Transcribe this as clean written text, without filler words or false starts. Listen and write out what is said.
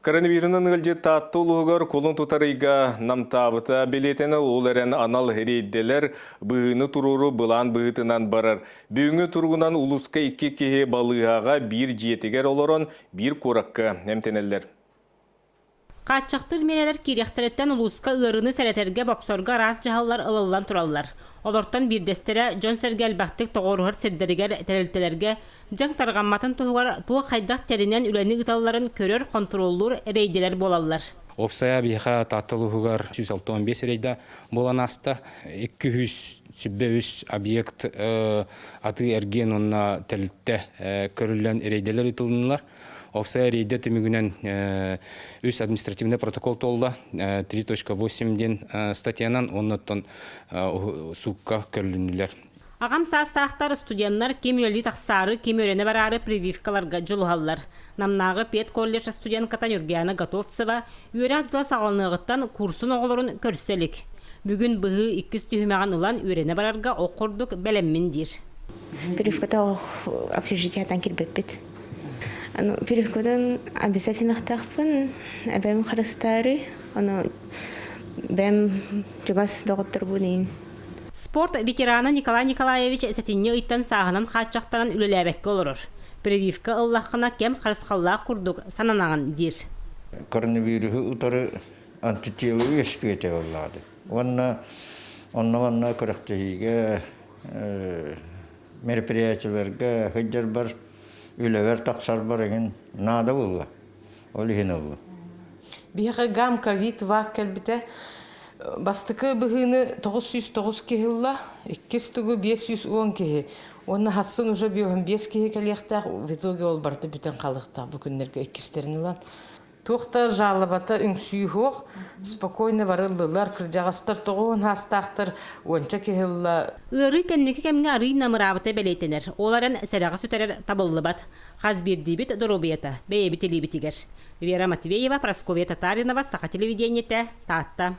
Коронавирунан ыалдьыт Таатта улууһугар кулун тутар ыйга намтаабыта бэлиэтэнэ ол эрэн анал рейдэлэр быһыыны туруору былаан быһыытынан барар. Бүгүҥҥү туругунан улууска икки киһи балыыһаҕа биир дьиэтигэр олорон биир куоракка эмтэнэллэр. Хааччахтыыр миэрэлэр киириэхтэриттэн улууска ыарыыны сэрэтэргэ, бопсорго араас дьаһаллар ылыллан тураллар. Олортон биирдэстэрэ дьон-сэргэ элбэхтик тоҕуоруһар сирдэригэр, тэрилтэлэргэ дьаҥ тарҕамматын туһугар туох-хайдах тэринэн үлэни ыыталларын көрөр, хонтуруоллуур рейдэлэр буолаллар. Уопсайа биһиэхэ Таатта улууһугар 165 рейдэ буолан ааста. 203 объект атыы-эргиэн уонна тэрилтэ көрүллэн рейдэлэр ыытылыннылар. Уопсайа рейдэ түмүгүнэн үс административнай протокол туолла. 3.8 диэн статьянан уонна оттон суукка көрүлүннүлэр. Аҕам саастаахтар, студеннар ким үлэлии тахсаары, ким үөрэнэ бараары прививкаларга дьулуһаллар. Намнааҕы педколледж студентката Нюргиана Готовцева үөрэх дьыла саҕаланыаҕыттан курсун оҕолорун көрсө илик. Бүгүн быһыы иккис түһүмэҕин ылан үөрэнэ барарга ох курдук бэлэммин диир. Прививката общежитиятан кирбиппит. Прививкатын обязательно ахтаахпын, эбэм харыстаары, ону бэм чугас доҕотторбун иин. Спорт ветерана Николай Николаевич сэтинньи ыйтан сааһынан хааччахтанан үлэлээбэккэ олорор. Прививка ыллаххына кэм харысхаллаах курдук сананаҕын диир. Коронавируһу утары антителы үөскүөтэ ыллаады. Уонна онно-манна күрэхтэһиигэ мероприятиеларга сылдьарбар, үлэбэр тахсарбар эҥин наада буолла. Ол иһин ыллым. Биһиэхэ гам ковид вак кэлбитэ. Бастакы быһыыны 909 киһи ылла, иккис тугу 510 киһи. Уонна хассын уже 5 киһи кэлиэхтээх, в итоге ол барыта бүтэн халыктаах бу күннэргэ иккистерин ылан. Туох да жалобата үҥсүү суох, спокойно барыллылар, кырдьаҕастар тоҕуһун хаастаахтар уонча киһи ылла. Ыарыы кэнники кэмҥэ арыый намыраабыта бэлиэтэнэр. Ол эрэн сэрэҕи сүтэрэр табыллыбат. Хас биирдиибит доруобуйата бэйэбит илиибитигэр. Вера Матвеева, Прасковья Татаринова, Саха телевидениетэ, Таатта.